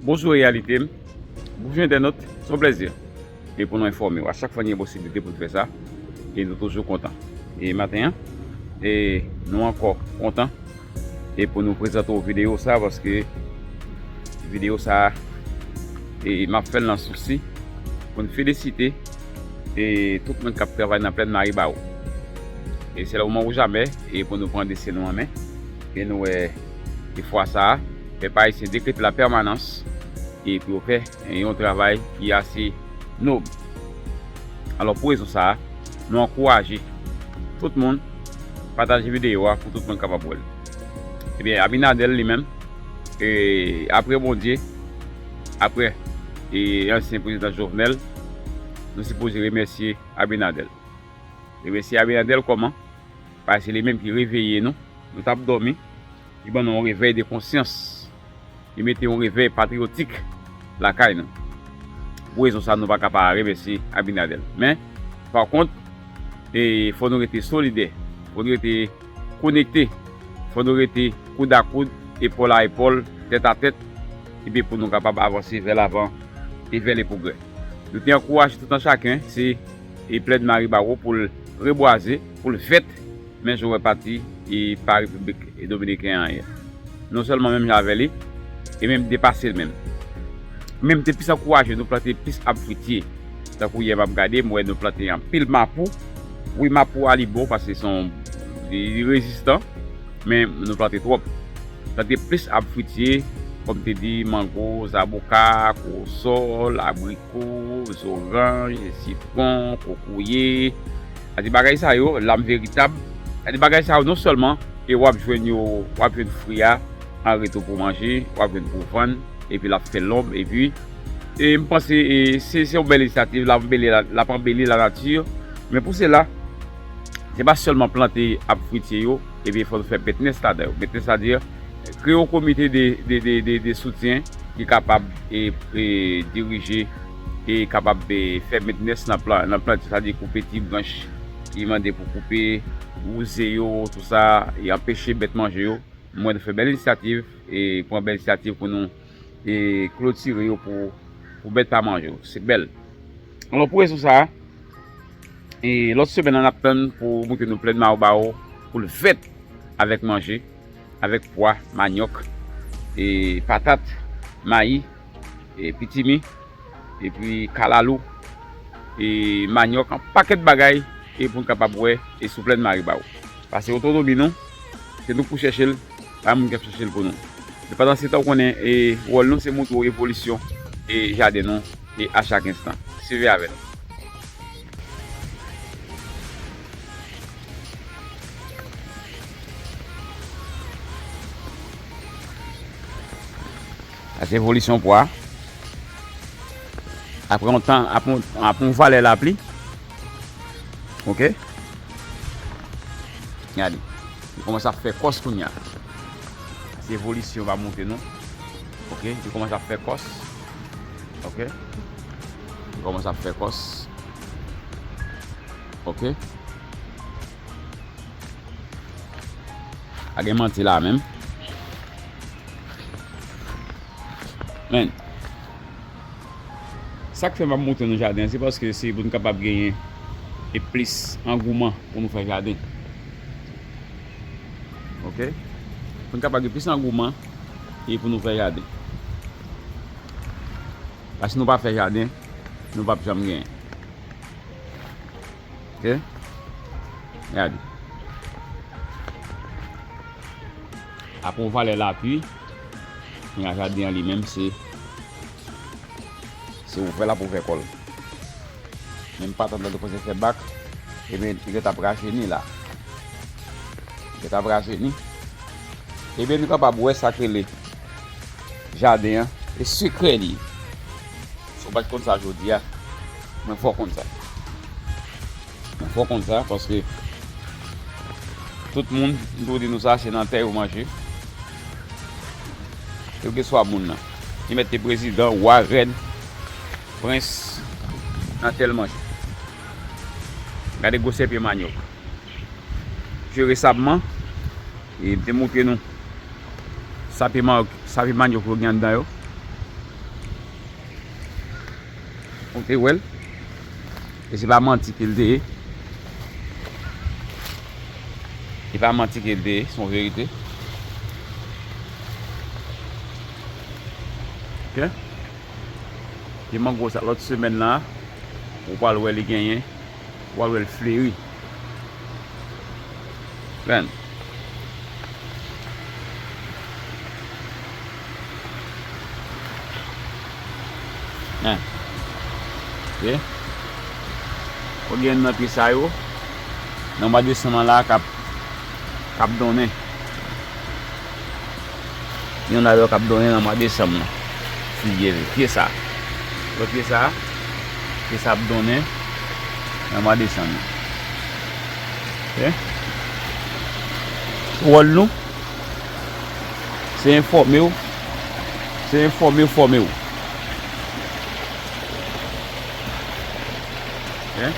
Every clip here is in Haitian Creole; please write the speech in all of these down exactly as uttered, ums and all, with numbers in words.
Bonjou Reyalite m. Bonjou entènot, se yon plèzi. E pou nou enfòme w. A chak fwa n gen posiblite pou n fè sa, e nou toujou kontan. E maten an, e nou ankò kontan e pou nou prezante w videyo sa, paske videyo sa, e m ap fè l nan sousi pou n felisite e tout moun k ap travay nan plèn Maribawo. E se le moman ou jamè e pou nou pran desten nou an men, e nou wè, e fwa sa a, pèp ayisyen dekrete la pèmanans e pou yo fè yon travay ki ase nob. Alò, pou rezon sa a, nou ankouraje tout moun pataje videyo a pou tout moun kapab wè l. Ebyen, Abinader li menm, e, apre Bondye, apre, e, ansyen prezidan Jovenel, nou sipoze remèsye Abinader. Remèsye Abinader kòman? Paske se li menm ki reveye nou. Nou t ap dòmi. Li ban nou yon revèy de konsyans. Li mete yon revèy patriyotik lakay nou. Pou rezon sa, nou pa ka pa remèsye Abinader. Men, pa kont, e, fò nou rete solidè. Fò nou rete konekte. Fò nou rete koud a koud, epòl a epòl, tèt a tèt, epi pou nou kapab avanse vè lavan e vè le pwogrè. Nou te ankouraje tout an chaken, se e plèn Maribawo pou l rebwaze, pou l vèt, men je wè pati e pa Repiblik Dominiken an yè. Non sèlman menm jan avè li, e menm depase l menm. Men m te plis ankouraje nou plante plis ab fwitye. Tankou yè m ap gade, m wè nou plante anpil mapou. Wi, mapou a li bon, paske se yon, li, li rezistan, men nou plante twòp. Plante plis ab fwitye, kòm te di, mango, zaboka, kowosòl, abriko, zoranj, sitwon, kokoye. Sa di bagay sa yo, lam veritab. Sa di bagay sa yo non sèlman, e w ap jwenn yo, w ap jwenn fwi a an retou pou manje, w ap jwenn pou vann, epi l ap fè lonb, epi, e m panse, e se, se yon bèl inisyativ, l ap anbeli la, l ap anbeli lanati. Men pou sela, se pa sèlman plante ab fwitye yo, epi fò nou fè mentnans ladan yo. Mentnans, sa di, kreye yon komite de, de, de, de, de soutyen ki kapab, e, e, dirije, e kapab, e, fè mentnans nan plan, nan plant yo, sa di koupe ti branch ki mande pou koupe, wouze yo, tou sa, e anpeche bèt manje yo. Mwen, nou fè bèl inisyativ, e pran bèl inisyativ pou nou, e klotire yo pou, pou bèt pa manje yo. Se bèl. Alò, pou rezon sa a, e lòt semèn an, n ap tann pou montre nou plèn Maribawo, pou l vèt avèk manje, avèk pwa, manyòk, e patat, mayi, e pitimi, epi kalalou, e manyòk, yon pakèt bagay, e pou n kapab wè, e sou plèn Maribawo. Paske otonomi nou, se nou pou chèche l, pa moun k ap chèche l pou nou. Men pandan se tan, ou konnen, e wòl nou, se montre w evolisyon, e jaden nou, e a chak enstan. Swive avè nou. Sa se evolisyon pwa. Apre yon tan, apre yon, apre yon valè lapli. Oke? Gade. Li kòmanse ap fè kòs kounye a. Se evolisyon va montre nou. Oke? Li kòmanse ap fè kòs. Oke? Li kòmanse ap fè kòs. Oke? Pa gen manti la menm. Men, sa k fè m ap montre nou jaden an, se paske se pou n kapab genyen e plis angouman pou nou fè jaden. Oke? Pou n kapab gen plis angouman e pou nou fè jaden. Paske si nou pa fè jaden, nou p ap janm genyen. Oke? Gade. Apre yon valè lapli, kounye a jaden an li menm se, se ouvè l ap ouvè kò l. Men m pa tann tande koze fè bak, ebyen, li gentan ap rajeni la. Li gentan ap rajeni. Ebyen, nou kapab wè sa k rele jaden an, e sekrè li. Si w pa t konn sa jodi a, mwen fè w konn sa. Mwen fè w konn sa, paske tout moun, m toujou di nou sa, se nan tè yo manje. Kèlkeswa moun nan. Li mèt te prezidan, wa, rèn, prens, nan tè l manje. Gade gwosè pye manyòk. Jere sabman, e m te montre nou sa pye manyòk, sa pye manyòk yo gen anndan yo. Ou te wè l? E se pa manti ke l te ye. E pa manti ke l te ye, se yon verite. Ok? Pye mango sa, lòt semèn la, ou pral wè li genyen, ou pral wè l fleri. Konprann? Hein. Ok. Ou gen nan pye sa yo, nan mwa desanm nan la k ap, k ap donnen. Yon la yo k ap donnen nan mwa desanm nan. Si Dye vle. Pye sa. Lòt pye sa, pye sa ap donnen nan mwa desanm nan. Ok? Wòl nou, se enfòme w. Se enfòme w, fòme w. Ok?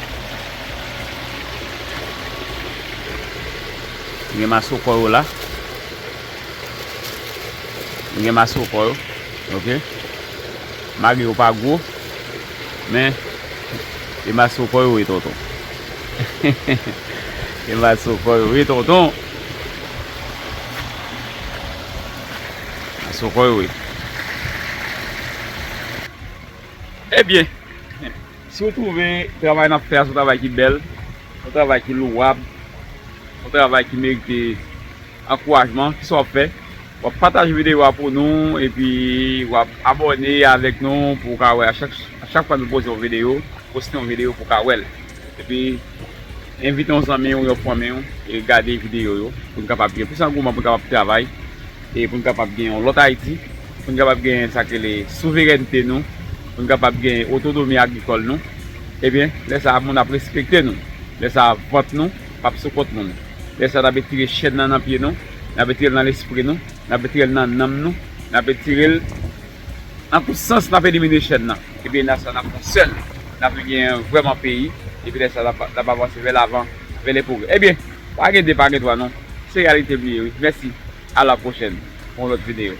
Gen masokò yo la. Gen masokò yo, ok? Malgre yo pa gwo, men e masokò yo ye, tonton. E masokò yo ye, tonton. Masokò yo ye. Ebyen, si w twouve travay n ap fè a se yon travay ki bèl, yon travay ki lowab, yon travay ki merite ankourajman, kisa w ap fè? W ap pataje videyo a pou nou, epi w ap abòne avèk nou pou w ka wè a chak, a chak fwa nou poze yon videyo, poste yon videyo pou w ka wè l. Epi, envite yon zanmi w, yon fanmi w, e gade videyo yo, pou n kapab gen plis angouman, pou n kapab travay, e pou n kapab gen yon lòt Ayiti, pou n kapab gen sa k rele souverènte nou, pou n kapab gen otonomi agrikòl nou. Ebyen, lè sa a, moun ap respekte nou. Lè sa a, vant nou p ap sou kont moun. Lè sa a, n ap retire chèn nan nan pye nou, n ap retire l nan lespri nou, n ap retire l nan nanm nou, n ap retire l nan tout sans, n ap elimine chèn nan. Ebyen, lè sa a, n ap yon sèl, n ap gen vrèman peyi, epi lè sa a, n ap, n ap avanse vè lavan, vè le pwogrè. Ebyen, pa gen de, pa gen twa, non. Se reyalite m li ye, wi. Mèsi. A la pwochèn pou yon lòt videyo.